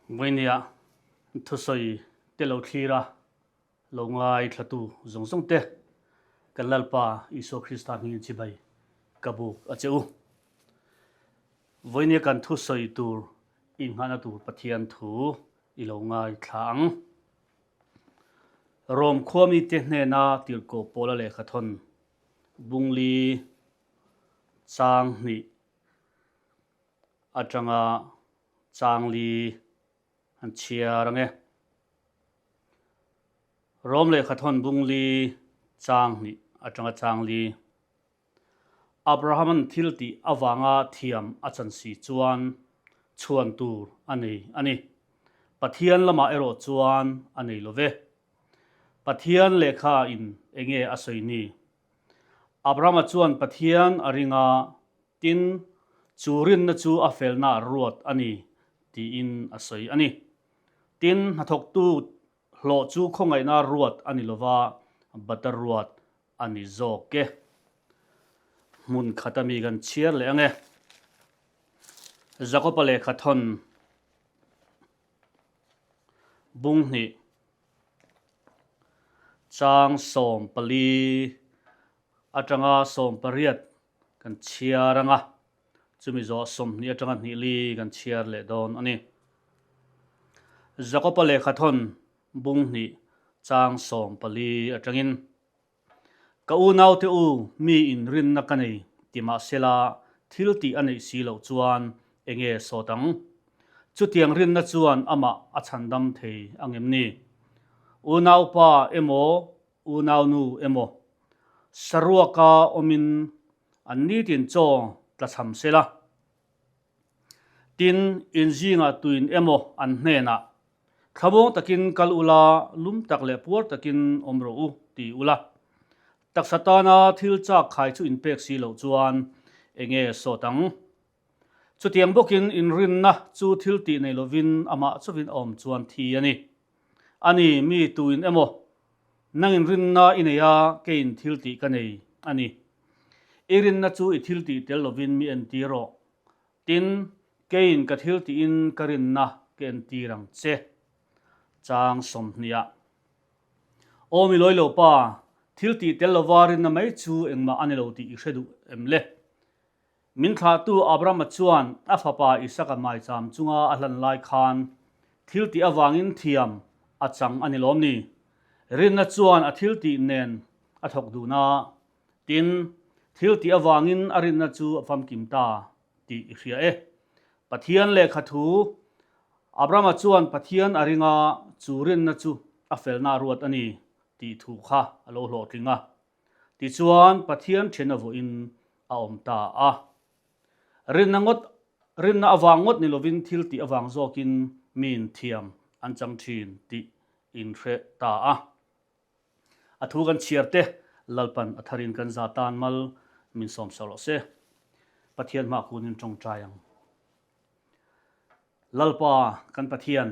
Vawinia thusawi te lo thlir a, lo ngaithlatu zawng zawng te kan Lalpa Isua Krista hmingin chibai ka buk a che u. Vawinia kan thusawi tur inngahna tur Pathian thu i lo ngaithla ang. Rom khuamite hnena tirhkoh Paula lehkhathawn Bungli chang hnih atanga chang li an chhiar ang e. Rom lehkhathawn Bungli chang hnih atanga chang li. Abraham-a'n thil tih avanga thiam a chan si chuan chhuan tur a nei a ni. Pathian lamah erawh chuan a nei lo ve. Pathian lehkha in enge a sawi ni? Abraham-a chuan Pathian a ring a, tin, chu rinna chu a felna ruat a ni tiin a sawi a ni. Tin, hnathawktu hlawh chu khawngaihna ruat a ni lova, bata ruat a ni zawk e. Hmun khat ami kan chhiar leh ang e. Jakob-a lehkha thawn bung hnih chang 14 atanga 18 kan chhiar ang a, chumi zawh 20 atanga hnih li kan chhiar leh dawn a ni. Jakob-a lehkha thawn bung hnih chang 14 atangin, Ka unaute u, mi inrinna ka nei ti mahsela thil tih a neih si loh chuan enge sawt ang? Chutiang rinna chuan amah a chhandam thei ang em ni? Unaupa emaw, unaunu emaw, saruaka awmin an nitin chaw tlachham sela. Tin, inzingah tuin emaw an hnenah, Thlamuang takin kal ula, lum tak leh puar takin awm rawh u, ti ula. Taksa tana thil chak khai chu inpek si loh chuan enge sawt ang? Chutiang bawkin inrinna chu thil tih nei lovin amah chauhin a awm chuan thi a ni. A ni, mi tuin emaw, nang inrinna i nei a, keiin thil tih ka nei a ni. I rinna chu i thil tih tel lovin mi entir rawh. Tin, keiin ka thil tiin ka rinna ka entir ang che. Chang 20ah. Aw mi lawi lo pa, thil tih tel lova rinna mai chu engmah a ni lo tih i hre duh em le? Min thlahtu Abrahama chuan a fapa Isaka maicham chunga a hlan lai khan thil tih avangin thiam a chang a ni lawm ni? Rinna chuan a thil tih nen a thawk dun a, Tin, thil tih avangin a rinna chu a famkim ta tih i hria e. Pathian lehkha thu, Abrahama chuan Pathian a ring a, chu rinna chu a felna a ruat a ni tih thu kha a lo hlawhtling a. Tichuan, Pathian then a vuahin a awm ta a. Rinna ngawt, rinna avang ngawt ni lovin thil tih avang zawkin miin thiam an chang thin tih inhre ta a. A thu kan chhiar te Lalpan a tharin kan za tan mal min sawm sa rawh se. Pathian hma kunin tawngtai ang. Lalpa kan Pathian,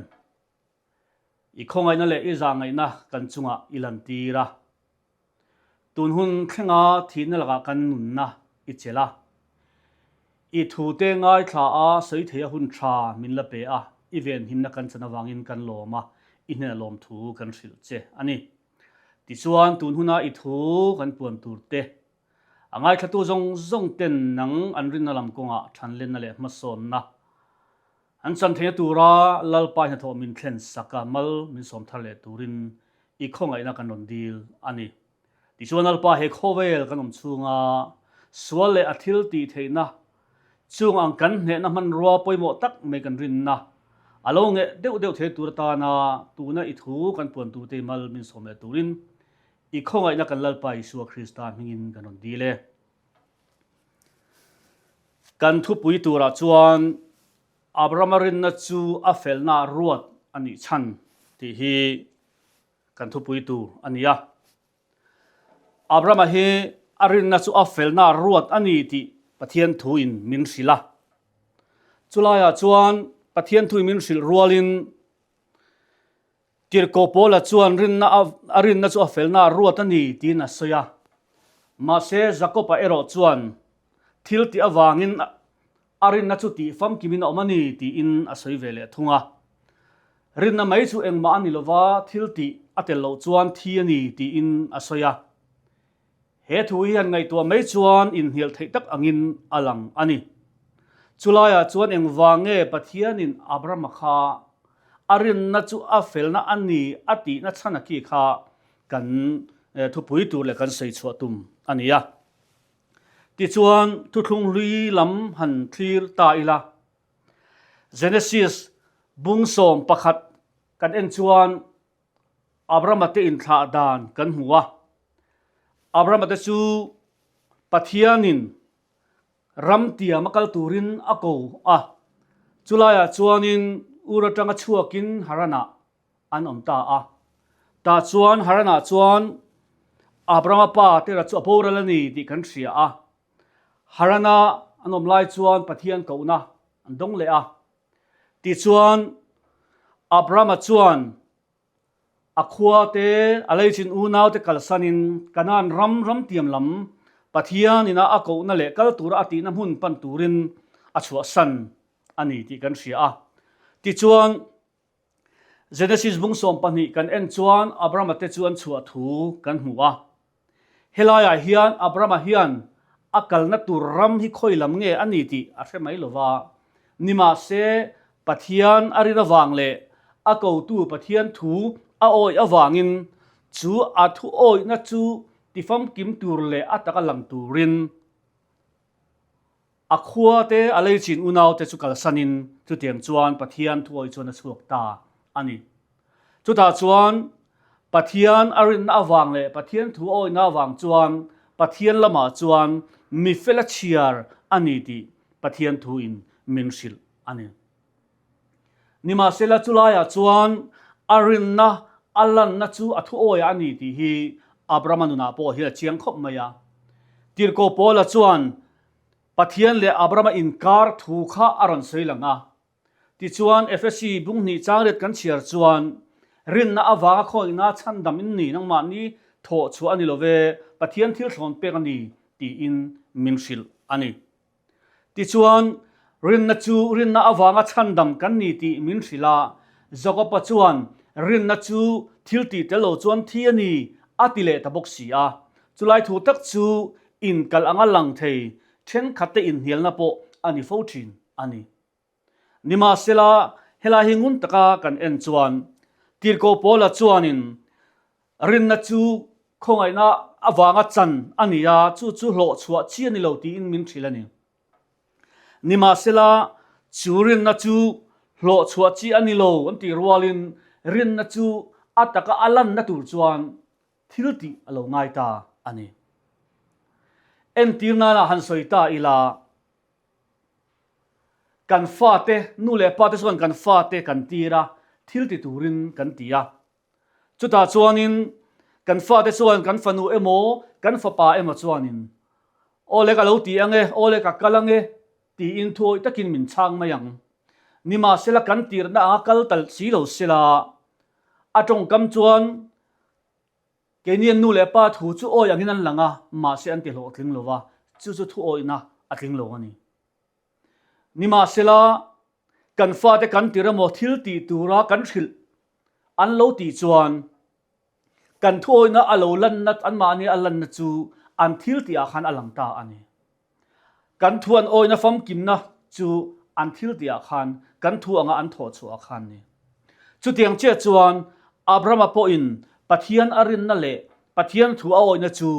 i khawngaihna leh i zahngaihna kan chungah i lantir a. Tun hun thlenga thihna lakah kan nunna i chelh a. I thute ngaithla a sawi thei a hun tha min la pe a, i venhimna kan chan avangin kan lawm a, i hnena lawmthu kan hrilh che a ni. Tichuan, tun huna i thu kan puan tur te, a ngaithlatu zawng zawng ten nang an rinna lam kawngah thanlenna leh hmasawnna an chan theihna tura Lalpa hnathawh min thlen sak a, mal min sawm thar leh turin i khawngaihna kan rawn dil a ni. Tichuan Lalpa he khawvel kan awm chhunga sual leh a thil tih theihna chung ang kan hnehna hmanrua pawimawh tak mai kan rinna a lo ngeh deuh deuh thei tur atana tuna i thu kan puan turte i mal min sawm leh turin i khawngaihna kan Lalpa Isua Krista hmingin kan rawn dil e. Kan thupui turah chuan Abrahama rinna chu a felna ruat a nih chhan tih hi Kan thupui tur a ni a. Abrahama hi a rinna chu a felna ruat a ni tih Pathian thuin min hrilh a. Chulaiah chuan Pathian thuin min hrilh rualin Tirhkoh Paula chuan rinna a rinna chu a felna ruat a ni tiin a sawi a. Mahse Jakob-a erawh chuan thil tih avangin a rinna chu tih famkimin a awm a ni tiin a sawi ve leh thung a. Rinna mai chu engmah a ni lova, thil tih a tel loh chuan thi a ni tiin a sawi a. He thu hi han ngaihtuah mai chuan inhnial theih tak angin a lang a ni. Chulaiah chuan engvang nge Pathianin Abrahama kha a rinna chu a felna a ni a tihna chhan a ki kha kan thupui tur leh kan sawi chhuah tum a ni a. Tichuan thuthlung hlui lam han thlir ta ila. Genesis bung 11 kan en chuan Abrahama te inthlah dan kan hmu a. Abrahama te chu Pathianin ram tiam a kal turin a ko a. Chulaiah chuanin Ur atanga chhuakin Haranah an awm ta a. Tah chuan Haranah chuan Abrahama pa Terah chu a boral a ni tih kan hria a. Harana an awm lai chuan Pathian kohna an dawng leh a. Tichuan, Abrahama chuan a khua te, a leichin unau te kalsanin Kanaan ram ramtiam lam Pathian ina a kohna leh kal tura a tihna hmun pan turin a chhuahsan a ni tih kan hria a. Tichuan, Genesis bung 12 kan en chuan Abrahama te chu an chhuah thu kan hmu a. Helaiah hian Abrahama hian a kalna tur ram hi khawi lam nge a ni tih a hre mai lo va. Nimahse, Pathian a rin avang leh a kotu Pathian thu a awih avangin chu a thu awihna chu tifamkim tur leh a taka lang turin A khua te, a leichin unau te chu kalsanin chutiang chuan Pathian thuawi chuan a chhuak ta a ni. Chutah chuan Pathian a rinna avang leh Pathian thu a awihna avang chuan Pathian lamah chuan mi fel a chhiar a ni tih Pathian thuin min hrilh a ni. Nimahsela chulaiah chuan a rinna a lanna chu a thuawiah a ni tih hi Abrahama nunah pawh hian a chiang khawp mai a. Tirhkoh Paula chuan Pathian leh Abrahama inkar thu kha a rawn sawi lang a. Tichuan Efesi bunghnih changriat kan chhiar chuan rinna avanga khawihna chhandam in ni nangmahni thawh chhuah a ni lo ve, Pathian thil thlawn pek a ni tiin min hrilh a ni. Tichuan, rinna chu rinna avanga chhandam kan ni tih min hrilh a, Jakoba chuan rinna chu thil tih tel lo chuan thi a ni a ti leh ta bawk si a. Chulai thu tak chu inkalh anga lang thei thenkhatte inhnialna pawh a ni fo thin a ni. Nimahsela, helai hi ngun taka kan en chuan Tirhkoh Paula chuanin rinna chu khawngaihna avanga chan a ni a, chu chu hlawh chhuah chi a ni lo tiin min hrilh a ni. Nimahsela, chu rinna chu hlawh chhuah chi a ni lo an tih rualin rinna chu a taka a lanna tur chuan thil tih a lo ngai ta a ni. Entir nana han sawi ta ila, Kan fate, nu leh pate chuan kan fate kan tir a, thil ti turin kan ti a. Chutah chuanin kan fate chuan kan fanu emaw, kan fapa emaw chuanin, Aw le ka lo ti ang e, aw le ka kal ang e, tiin thuawih takin min chhang mai ang. Nimahsela kan tirna anga kal tal si lo sela, a tawngkam chuan Keini an nu leh pa thu chu awi angin an lang a, mahse an ti hlawhtling lo va, chu chu thu awihna a tling lo a ni. Nimahsela, kan fate kan tir emaw thil tih tura kan hrilh an lo tih chuan kan thu awihna a lo lanna, anmahni a lanna chu an thil tihah khan a lang ta a ni. Kan thu an awihna famkimna chu an thil tihah khan, kan thu anga an thawh chhuahah khan ni. Chutiang chiah chuan Abrahama pawhin Pathian a rinna leh Pathian thu a awihna chu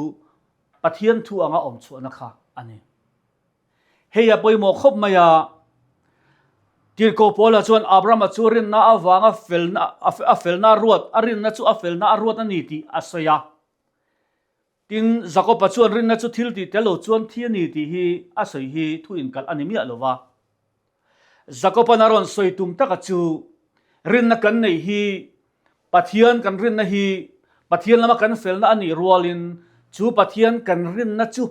Pathian thu anga awm chhuahna kha a ni. Hei a pawimawh khawp mai a, Tirhkoh Paula chuan Abrahama chu rinna avanga felna a felna a ruat, a rinna chu a felna a ruat a ni tih a sawi a. Tin, Jakoba chuan rinna chu thil tih tel lo chuan thi a ni tih hi a sawi hi thu inkalh a ni miah lo va. Jakoba'n a rawn sawi tum taka chu rinna kan neih hi Pathian kan rinna hi Pathian lama kan felna a nih rualin chu Pathian kan rinna chu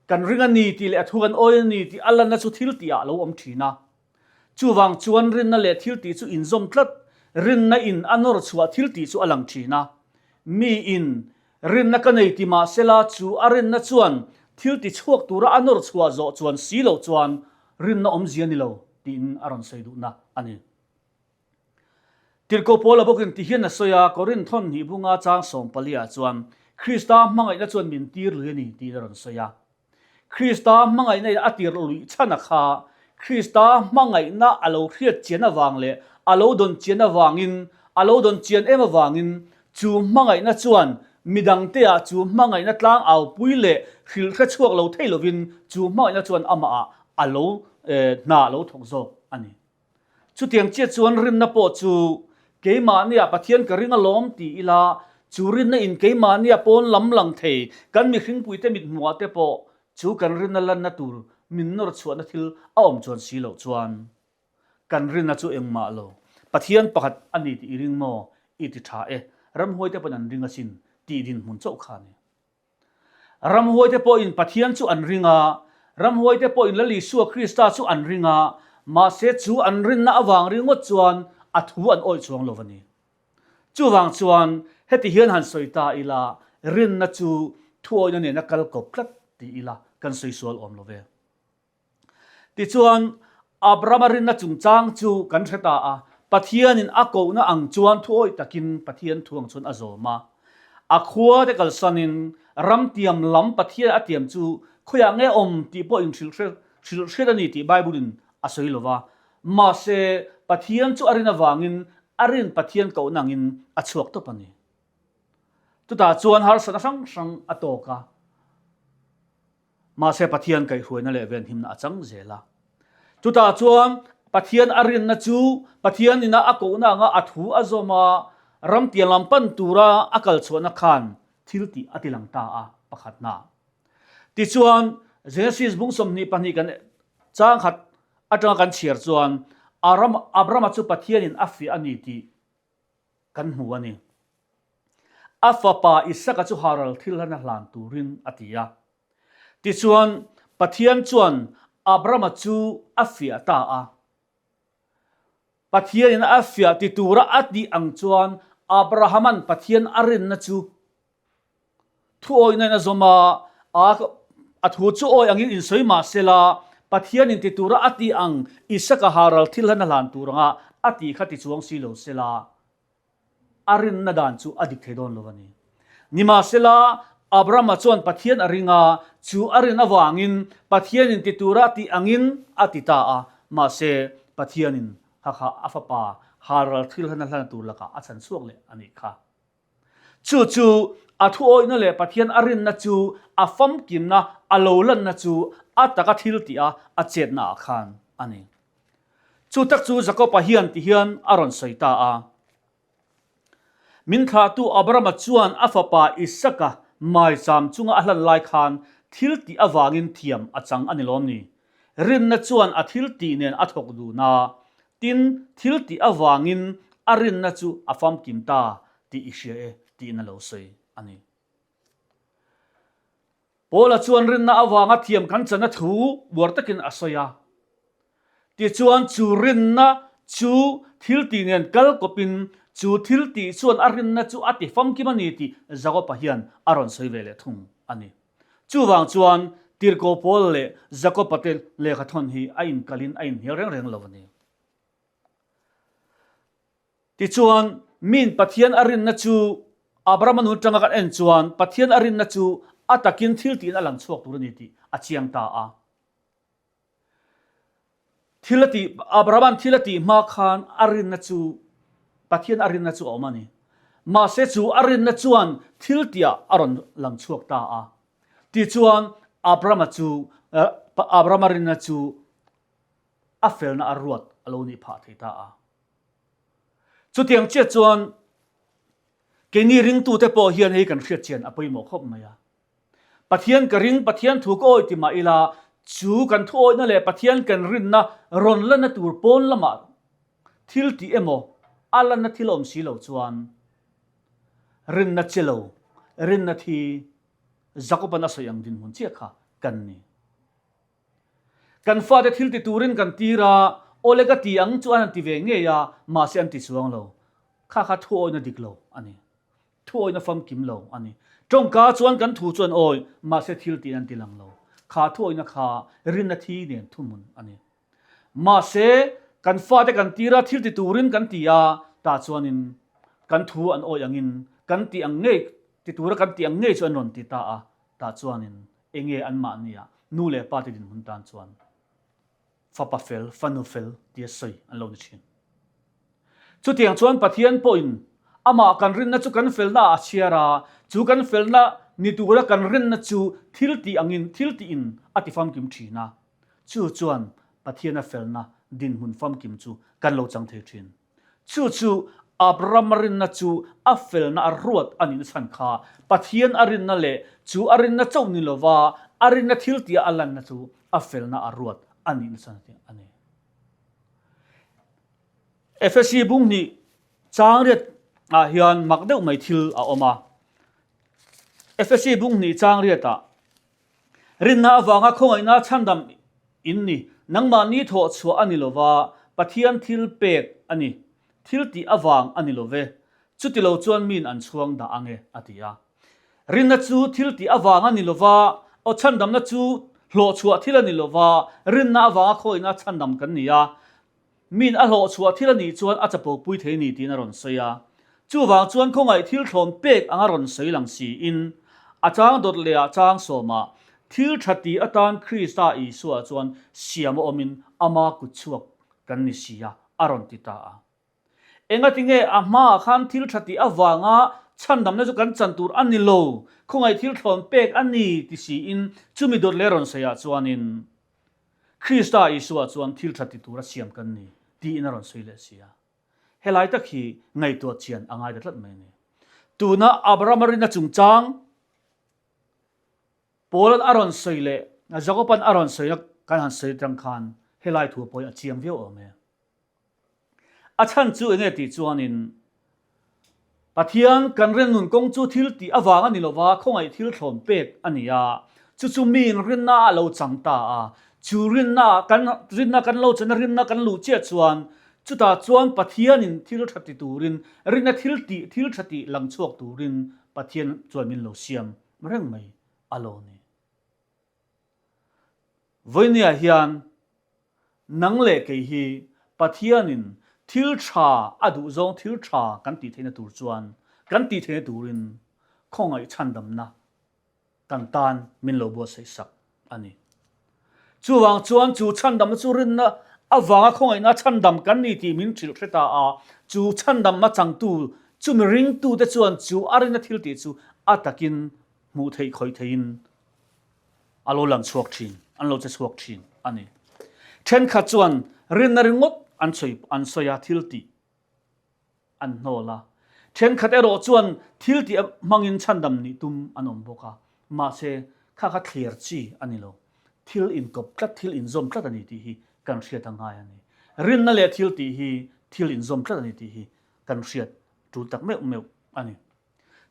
kan ring a ni tih leh a thu kan awi a ni tih a lanna chu thil tihah a lo awm thin a. Chuvang chuan rinna leh thil tih chu inzawm tlat, rinna in a nawr chhuah thil tih chu a lang thin a. Mi in rinna ka nei ti mah sela chu a rinna chuan thil ti chhuak tura a nawr chhuah zawh chuan si loh chuan rinna awmzia ni lo tiin a rawn sawi duhna a ni. Tirhkoh Paula bawkin ti hian a sawi a, Korinth thawn hnih bunga chang sawmpaliah chuan, Krista hmangaihna chuan min tir lui a ni, tiin a rawn sawi a. Krista hmangaihna in a tir luih chhan a kha, Krista hmangaihna a lo hriat chian avang leh a lo dawn chian avangin, a lo dawn chian em avangin, chu hmangaihna chuan midangteah chu hmangaihna tlang aupui leh hrilh hre chhuak lo thei lovin chu hmangaihna chuan amahah a lo hna a lo thawk zawk a ni. Chutiang chiah chuan rinna pawh chu keimahnia Pathian ka ring alawm ti ila, chu rinna in keimahnia pawn lam lang thei kan mihringpuite mithmuhah te pawh chu kan rinna lanna tur min nawr chhuahna thil a awm chuan si loh chuan kan rinna chu engmah lo. Pathian pakhat a ni tih i ring maw? I ti tha e, ramhuaite pawn an ring asin tih dinhmun chauh kha a ni. Ramhuaite pawhin Pathian chu an ring a, ramhuaite pawhin Lal Isua Krista chu an ring a, mahse chu an rinna avang ringawt chuan a thu an awih chuang lo a ni. Chuvang chuan heti hian han sawi ta ila, rinna chu thuawihna nena kal kawp tlat ti ila kan sawi sual awm lo ve. Tichuan, Abrahama rinna chungchang chu kan hre ta a, Pathianin a kohna ang chuan thuawih takin Pathian thu ang chuan a zawm a. A khua te kalsanin ram tiam lam Pathian a tiam chu khawiah nge awm tih pawh inhrilh hrilh hriat a ni tih Bible-in a sawi lo va. Mahse, Pathian chu a rin avangin a rin Pathian kohna angin a chhuak tawp a ni. Chutah chuan harsatna hrang hrang a tawk a. Mahse Pathian kaihhruaina leh venhimna a chang zel a. Chutah chuan Pathian a rinna chu Pathian ina a kohna anga a thu a zawm a, ram tiang lam pan tura a kal chhuahna khan thil tih a tilang ta a, pakhatna. Tichuan, Genesis bung 22 kan chang khat atanga kan chhiar chuan Aram Abrama chu Pathianin a fiah a ni tih kan hmu a ni. A fapa Isaka chu haral thil hlan a hlan turin a ti a. Tichuan, Pathian chuan Abrama chu a fiah ta a. Pathianin a fiah ti tura a tih ang chuan Abrahama'n Pathian a rinna chu Thuawihna in a zawm a, a thu chu awi angin insawi mah sela, Pathianin ti tura a tih ang Isaka haral thil hlan a hlan tur anga a tih kha ti chuang si lo sela, a rinna dan chu a dik thei dawn lo a ni. Nimahsela, Abrahama chuan Pathian a ring a, chu a rin avangin Pathianin ti tura a tih angin a ti ta a, mahse Pathianin kha kha a fapa haral thil hlan a hlan tur lakah a chhan chhuak leh a nih kha. Chu chu a thuawihna leh Pathian a rinna chu a famkimna, a lo lanna chu a taka thil tih a a chetna ah khan a ni. Chu tak chu Jakob-a hian ti hian a rawn sawi ta a, Min thlahtu Abrahama chuan a fapa Isaka maicham chunga a hlan lai khan thil tih avangin thiam a chang a ni lawm ni? Rinna chuan a thil tih nen a thawk dun a, tin, thil tih avangin a rinna chu a famkim ta tih i hria e tiin a lo sawi a ni. Paula chuan rinna avanga thiam kan chana thu uar takin a sawi a. Tichuan chu rinna chu thil tih nen kal kawpin chu thil tih chuan a rinna chu a ti famkim a ni tih Jakob-a hian a rawn sawi ve leh thung a ni. Chuvang chuan Tirhkoh Paul leh Jakob-a te lehkhathawn hi a inkalin a inhnial reng reng lo a ni. Tichuan, miin Pathian a rinna chu Abrahama nun atanga kan en chuan Pathian a rinna chu a takin thil tiin a lang chhuak tur a ni tih a chiang ta a. Thil a tih, Abrahama'n thil a tih hma khan a rinna chu Pathian a rinna chu a awm a ni. Mahse chu a rinna chuan thil tihah a rawn lang chhuak ta a. Tichuan, Abrahama chu, Abrahama rinna chu a felna a ruat a lo nih phah thei ta a. Chutiang chiah chuan keini ringtute pawh hian hei kan hriat chian a pawimawh khawp mai a. Pathian ka ring, Pathian thu ka awih ti mah ila, chu kan thu awihna leh Pathian kan rinna rawn lanna tur pawn lamah thil tih emaw a lanna thil a awm si lo chuan rinna che lo, rinna thi Jakob-a'n a sawi ang dinhmun chiah kha kan ni. Kan fate thil ti turin kan tir a, awle ka ti ang chuan an ti ve ngei a, mahse an ti chuang lo. Kha kha thu awihna dik lo a ni. Thu awihna famkim lo a ni. Tawngka chuan kan thu chuan awi, mahse thil tiin an ti lang lo. Kha thu awihna kha rinna thi nen thuhmun a ni. Mahse, kan fate kan tir a, thil ti turin kan ti a. Tah chuanin kan thu an awih angin kan tih ang ngei, ti tura kan tih ang ngei chu an rawn ti ta a. Tah chuanin enge anmahnia nu leh pa te dinhmun tan chuan fapa fel, fanu fel tia sawi an lo ni thin. Chutiang chuan Pathian pawhin amah kan rinna chu kan felna ah a chhiar a, chu kan felna ni tura kan rinna chu thil tih angin thil tihin a ti famkim thin a. Chu chuan Pathiana felna dinhmun famkim chu kan lo chang thei thin. Chu chu Abrahama rinna chu a felna a ruat a nihna chhan kha Pathian a rinna leh chu a rinna chauh ni lova a rinna thil tia a lanna chu a felna a ruat a nihna chhan a ni. Efesi bung hnih changriat ah hian mak deuh mai thil a awm a. Efesi bung hnih changriat ah Rinna avanga khawngaihna chhandam in ni, nangmahni thawh chhuah a ni lova, Pathian thil pek a ni, thil tih avang a ni lo ve, chuti lo chuan miin an chhuang dah ang e, a ti a. Rinna chu thil tih avang a ni lova, aw chhandamna chu hlawhchhuah thil a ni lova, rinna avanga khawngaihna chhandam kan ni a, Min a hlawhchhuah thil a nih chuan a chapo pui thei ni tiin a rawn sawi a. Chuvang chuan khawngaih thil thlawn pek anga rawn sawi lang siin, a chang dawt leh ah chang sawmah thil tha ti atan Krista Isua chuan siam a awmin ama kutchhuak kan ni si a, a rawn ti ta a. Engatinge a hmaah khan thil tha tih avanga chhandamna chu kan chan tur a ni lo, khawngaih thil thlawn pek a ni ti siin chumi dawt leh rawn sawiah chuanin, Krista Isua chuan thil tha ti tura siam kan ni tiin a rawn sawi leh si a. Helai tak hi ngaihtuah chian a ngai ta tlat mai a ni. Tuna Abrahama rinna chungchang Paula'n a rawn sawi leh Jakoba'n a rawn sawina kan han sawi atang khan helai thu pawhin a chiang viau awm e. A chhan chu enge tih chuanin Pathian kan rin nun kawng chu thil tih avang a ni lova, khawngaih thil thlawn pek a ni a, chu chu miin rinna a lo chang ta a, chu rinna kan rinna kan lo chana rinna kan luh chiah chuan chutah chuan Pathianin thil tha ti turin rinna thil tih thil tha tih lang chhuak turin Pathian chuan min lo siam reng mai a lo ni. Vawinia hian Nang leh kei hi Pathianin thil tha a duhzawng thil tha kan tih theihna tur chuan kan tih theihna turin khawngaih chhandamna kan tan min lo buatsaih sak a ni. Chuvang chuan chu chhandamna chu rinna avanga khawngaihna chhandam kan ni tih min hrilh hre ta a, chu chhandamna changtu chumi ringtute chuan chu a rinna thil tih chu a takin hmuh theih khawih theihin a lo lang chhuak thin, an lo che chhuak thin a ni. Thenkhat chuan rinna ringawt an sawi an sawi a, thil tih an hnawl a. Thenkhat erawh chuan thil tih hmangin chhandam nih tum an awm bawk a. Mahse, kha kha thlir chi a ni lo. Thil inkawp tlat, thil inzawm tlat a ni tih hi kan hriat a ngai a ni. Rinna leh thil tih hi thil inzawm tlat a ni tih hi kan hriat tul tak meuh meuh a ni.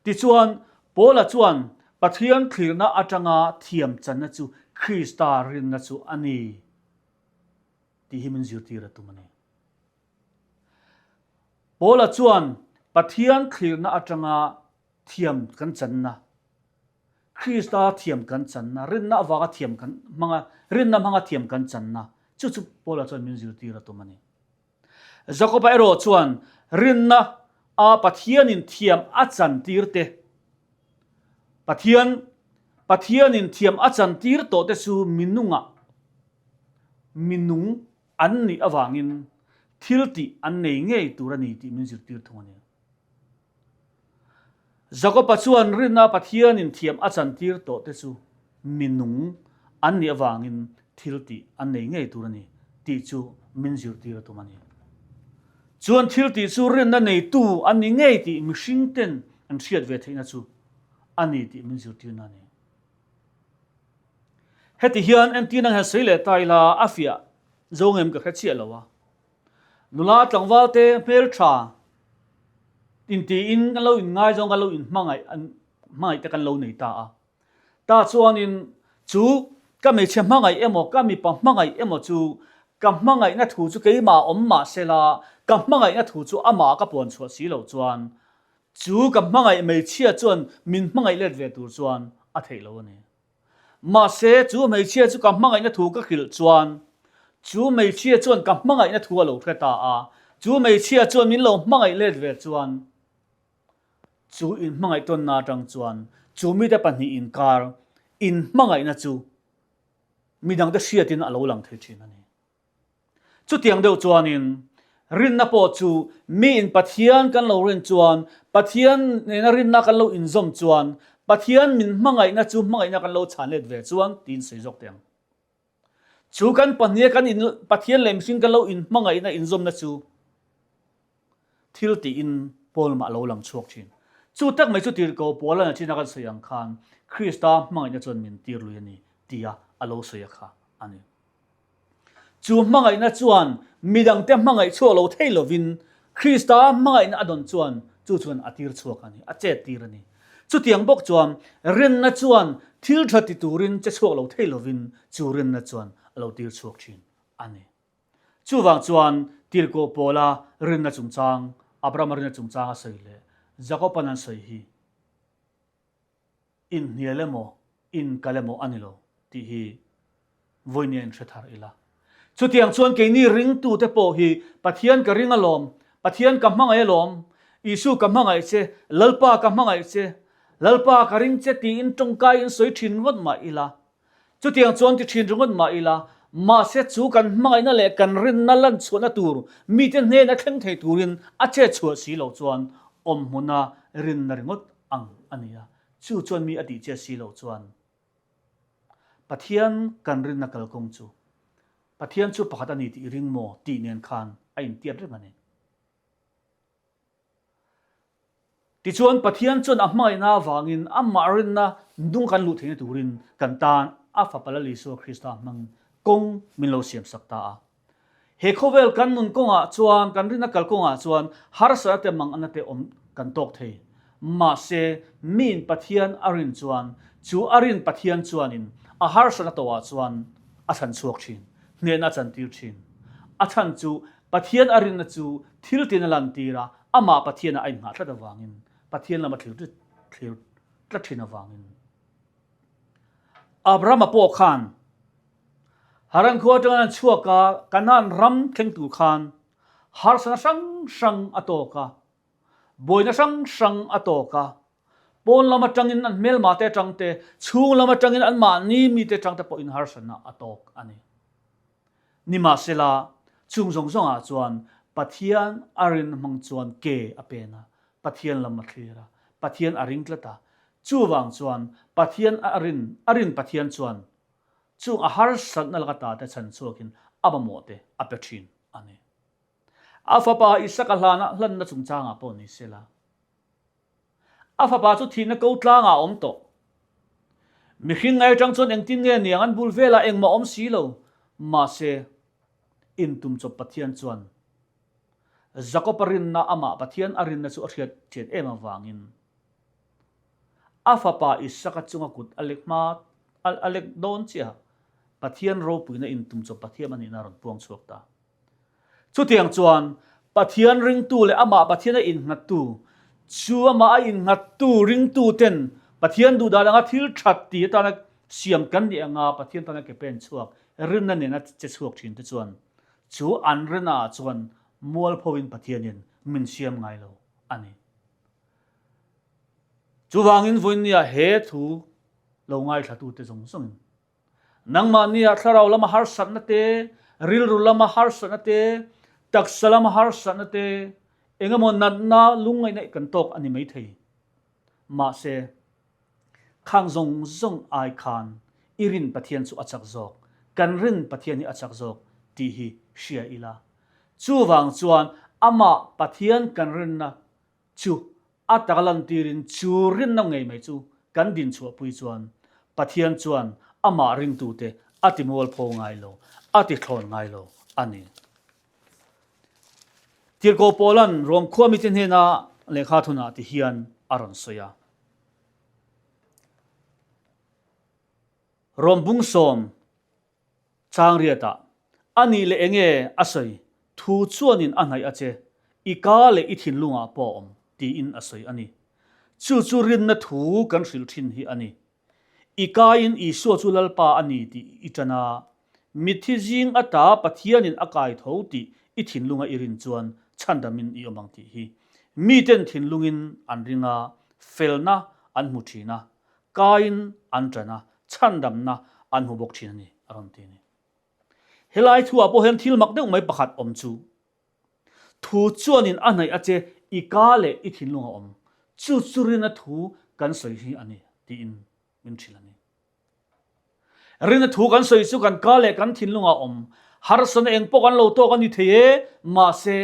Tichuan, Paula chuan Pathian thlirna atanga thiam channa chu Krista rinna chu a ni tih hi min zirtir a tum a ni. Paula chuan Pathian thlirna atanga thiam kan channa, Krista thiam kan channa, rinna avanga thiam kan hmanga, rinna hmanga thiam kan channa, chu chu Paula chuan min zirtir a tum a ni. Jakoba erawh chuan rinna a Pathianin thiam a chantir te, Pathian Pathianin thiam a chantir tawh te chu minungah minung an nih avangin thil tih an nei ngei tur a ni tih min zirtir thung a ni. Jakoba chuan rinna Pathianin thiam a chantir tawh te chu minung an nih avangin thil tih an nei ngei tur a ni tih chu min zirtir a tum a ni. Chuan thil tih chu rinna neitu an ni ngei tih mihring ten an hriat ve theihna chu a ni tih min zirtirna a ni. Heti hian entirna hian sawi leh ta ila a fiah zo ngem ka hre chiah lo a. Nula tlangval te hmeltha intiin kan lo inngaizawng kan lo inhmangaih an hmangaih te kan lo nei ta a. Ta chuanin chu ka hmeichhe hmangaih emaw ka mipa hmangaih emaw chu ka hmangaihna thu chu keimah awm mah sela ka hmangaihna thu chu amah ka puan chhuah si loh chuan chu ka hmangaih hmeichhia chuan min hmangaih let ve tur chuan a theih lo a ni. Mahse, chu hmeichhia chu ka hmangaihna thu ka hrilh chuan, chu hmeichhia chuan ka hmangaihna thu a lo hre ta a. Chu hmeichhia chuan min lo hmangaih let ve chuan chu inhmangaih tawnna atang chuan chu mite pahnih inkar inhmangaihna chu midangte hriatin a lo lang thei thin a ni. Chutiang deuh chuanin rinna pawh chu miin Pathian kan lo rin chuan, Pathian nena rinna kan lo inzawm chuan, Pathian min hmangaihna chu hmangaihna kan lo chhan let ve chuan tiin sawi zawk teh ang. Chu kan pahniha kan in Pathian leh mihring kan lo inhmangaihna inzawmna chu thil tiin Paul mah a lo lang chhuak thin. Chu tak mai chu tirhkoh Paula nachina kan sawi ang khan Krista hmangaihna chuan min tir lui a ni tia a lo sawi a kha a ni. Chu hmangaihna chuan midangte hmangaih chhuak lo thei lovin Krista hmangaihna a dawn chuan chu chuan a tir chhuak a ni, a chet tir a ni. Chutiang bawk chuan rinna chuan thil tha ti turin che chhuak lo thei lovin chu rinna chuan a lo tir chhuak thin a ni. Chuvang chuan tirhkoh Paula rinna chungchang, Abrahama rinna chungchang a sawi leh Jakoban an sawi hi inhnial emaw, inkal emaw a ni lo tih hi vawinia inhre thar ila. Chutiang chuan keini ringtute pawh hi Pathian ka ring alawm, Pathian ka hmangaih alawm, Isu ka hmangaih che, Lalpa ka hmangaih che, Lalpa ka ring che tiin tawngkai in sawi thin ringawt mah ila, chutiang chuan ti thin ringawt mah ila, mahse chu kan hmangaihna leh kan rinna lan chhuahna tur mite hnena thleng thei turin a chet chhuah si loh chuan awmhmuna rinna ringawt ang a ni a, chu chuan mi a tih che si loh chuan Pathian kan rinna kalkawng chu Pathian chu pakhat a ni tih i ring maw tih nen khan a intiat reng a ni. Tichuan Pathian chuan a hmangaihna avangin amah rinna nung kan luh theihna turin kan tan a Fapa Lal Isua Krista hmangin kawng min lo siamsak ta a. He khawvel kan nun kawngah chuan, kan rinna kal kawngah chuan harsatna te manganna te awm kan tawk thei. Mahse, miin Pathian a rin chuan, chu a rin Pathian chuanin a harsatna tawhah chuan a chhan chhuak thin, hnehna a chantir thin. A chhan chu Pathian a rinna chu thil tin a lantir a, amah Pathianah a innghah tlat avangin, Pathian lama thlir thlir tlat thin avangin. Abrahama pawh khan Haran khua atangin an chhuak a, Kanaan ram thleng tur khan harsatna hrang hrang a tawk a, buaina hrang hrang a tawk a, pawn lam atangin an hmelma te atang te, chhung lam atangin anmahni mite atang te pawhin harsatna a tawk a ni. Nimahsela, chung zawng zawngah chuan Pathian a rin hmang chuan ke a pen a, Pathian lam a thlir a, Pathian a ring tlat a, chuvang chuan Pathian a rin, a rin Pathian chuan Chung a harsatna laka ta te chhan chhuakin a mamawh te a pe thin a ni. A fapa Isaka hlana hlanna chungchangah pawh ni sela, a fapa chu thihna ko tlangah a awm tawh. Mihring ngai atang chuan engtin nge niang an bul velah engmah awm si lo, mahse intum chawp Pathian chuan Jakob-a rinna amah Pathian a rinna chu a hriat chian em avangin A fapa Isaka chunga kut a lek hma a lek dawn chiah Pathian ropuina intum chawp Pathiam a nihna a rawn puang chhuak ta. Chutiang chuan Pathian ringtu leh amah Pathian a innghattu, chu amah a innghattu ringtu ten Pathian duhdan anga thil that ti atana siam kan nih anga Pathian tana ke pen chhuak rinna nena che chhuak thin te chuan chu an rinna ah chuan mualpho in Pathianin min siam ngai lo a ni. Chuvangin vawinia he thu lo ngaithlatute zawng zawngin nangmahnia thlarau lama harsatna te, rilru lama harsatna te, taksa lama harsatna te, engemaw natna lungngaihna kan tawk a ni maithei. Mahse, khang zawng zawng ai khan i rin Pathian chu a chak zawk, kan rin Pathian hi a chak zawk tih hi hria ila. Chuvang chuan amah Pathian kan rinna Chu a taka lantirin chu rinna ngei mai chu kan dinchhuahpui chuan Pathian chuan amah ringtute a ti mualpho ngai lo, a ti thlawn ngai lo a ni. Tirhkoh Paula'n Rom khua mite hnena lehkha thunah ti hian a rawn sawi a. Rom bungsawm Changriatah, A nih leh enge a sawi? Thu chuanin a hnaih a che, i ka leh i thinlungah pawh a awm, tiin a sawi a ni. Chu chu rinna thu kan hrilh thin hi a ni. I kaiin Isua chu Lalpa a ni tih i ṭan a, mitthi zing ata Pathianin a kai tho tih i thinlunga i rin chuan Chhandamin i awm ang tih hi miten thinlungin an ring a, felna an hmu thin a, kaiin an ṭan a, chhandamna an hmu bawk thin a ni, a rawn ti a ni. Helai thuah pawh hian thil mak deuh mai pakhat awm chu, thu chuanin a hnaih a che i ka leh i thinlung a awm, chu chu rina thu kan sawi hi a ni, tiin min hrilh a ni. Rina thu kan sawi chu kan ka leh kan thinlungah awm harsana eng pawh kan lo tawk a ni thei e, mahse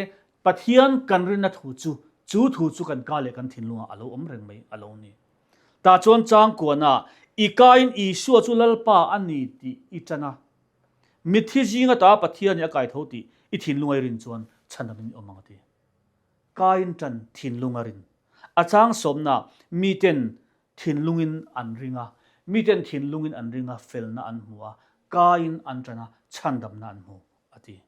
Pathian kan rina thu chu chu thu chu kan ka leh kan thinlungah a lo awm reng mai a lo ni. Tah chuan changkuana i kain Isua chu Lalpa a ni tih i tan a, mitthi zinga ta Pathianin a kai tho tih i thinlunga i rin chuan chhandamin i awm ang a ti. Kain tan thinlunga rin a chang sawmna miten Thinlungin an ring a, miten thinlungin an ring a, felna an hmu a, kaiin an ṭan a, chhandamna an hmu, a ti.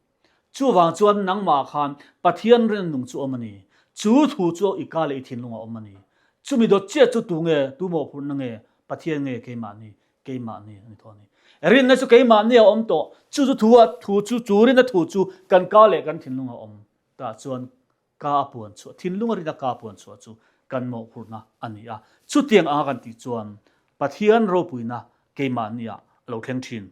Chuvang chuan nangmah khan Pathian rinna nung chu awm a ni. Chu thu chu i ka leh i thinlungah awm a ni. Chumi dawt chiah chu tu nge, tu mawhphurhna nge, Pathian nge keimahni, keimahni a ni tawh a ni. Rinna chu keimahni a awm tawh, chu chu thu a, thu chu, chu rinna thu chu kan ka leh kan thinlungah awm. Tah chuan Ka a puan chhuah, thinlung a rina ka puan chhuah chu kan mawhphurhna a ni a. Chutiang anga kan tih chuan Pathian ropuina keimahniah a lo thleng thin.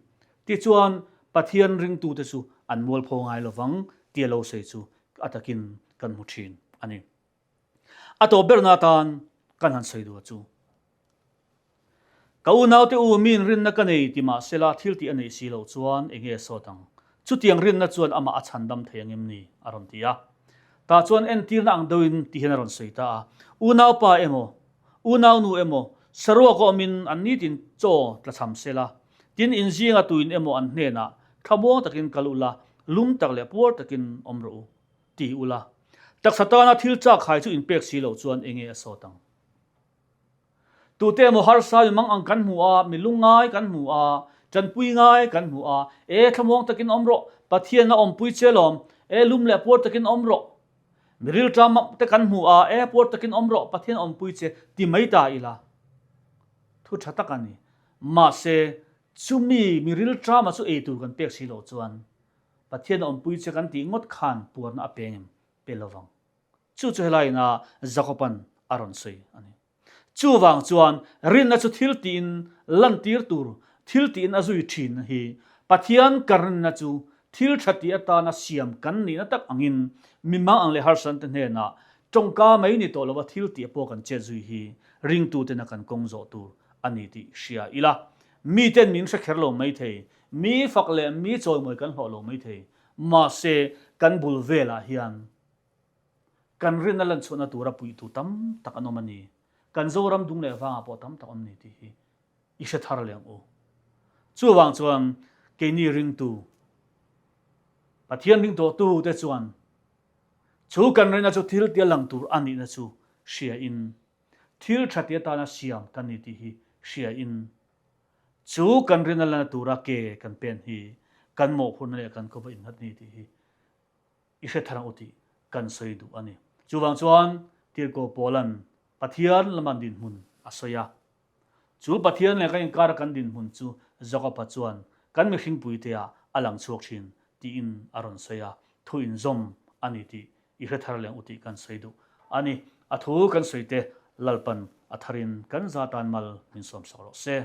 Tichuan, Pathian ringtute chu an mualpho ngai lovang tia lo sawi chu a takin kan hmu thin a ni. A tawp berna atan kan han sawi duh chu. Ka unaute u, miin rinna ka nei ti mah sela thil tih a neih si loh chuan eng nge sawt ang? Chutiang rinna chuan amah a chhandam thei ang em ni? a rawn ti a. Tah chuan entirna ang deuhin ti hian a rawn sawi ta a, Unaupa emaw, unaunu emaw, saruak awmin an nitin chaw tlachham sela, tin inzinga tuin emaw an hnenah thlamuang takin kal ula, lum tak leh puar takin awm rawh u, ti ula. Taksa tana thil chak hai chu inpek si loh chuan eng nge a sawt ang? Tute emaw harsa mi mang ang kan hmu a, mi lungngai kan hmu a, tanpui ngai kan hmu a, e thlamuang takin awm rawh, Pathian a awmpui che lawm, e lum leh puar takin awm rawh, mi rilṭam te kan hmu a, e puar takin awm rawh, Pathian a awmpui che ti mai ta ila. Thu ṭha tak a ni. Mahse, chumi mi rilṭama chu ei tur kan pek si loh chuan Pathian a awmpui che kan tih ngawt khan puarna a peng em? Pe lovang. Chu chu helai ina Jakoban a rawn sawi a ni. Chuvang chuan rinna chu thil tiin lantir tur, thil tiin a zui thin hi Pathian kan rinna chu thil tha tih atana siam kan nihna tak angin mimang ang leh harsante hnenah tawngka mai ni tawh lova thil tih pawh kan chet zui hi ringtutena kan kawng zawh tur a ni tih hria ila. Miten min hre kher lo mai thei, mi fak leh mi chawimawi kan hlawh lo mai thei, mahse kan bul velah hian Kan rinna lanchhuahna tura puihtu tam tak an awm a ni. Kan Zoram dung leh vangah pawh tam tak awm ni tih hi i hre thar leh ang u. Chuvang chuan keini ringtu, Pathian ringtawhtu te chuan chu kan rinna chu thil tia lang tur a nihna chu hria in, thil tha ti atana siam kan ni tih hi hria in, chu kan rinna lana tura ke kan pen hi kan mawhphurhna leh kan kawva innghat ni tih hi i hre thar ang u tih kan sawi duh a ni. Chuvang chuan Tirhkoh Paula'n Pathian lama dinhmun a sawi a. Chu Pathian leh kan inkara kan dinhmun chu Jakob-a chuan kan mihringpuiteah a lang chhuak thin tiin a rawn sawi a, thu inzawm a ni tih i hre thar leh ang u tih kan sawi duh a ni. A thu kan sawi te Lalpan a tharin kan za tan mal min sawmsak rawh se.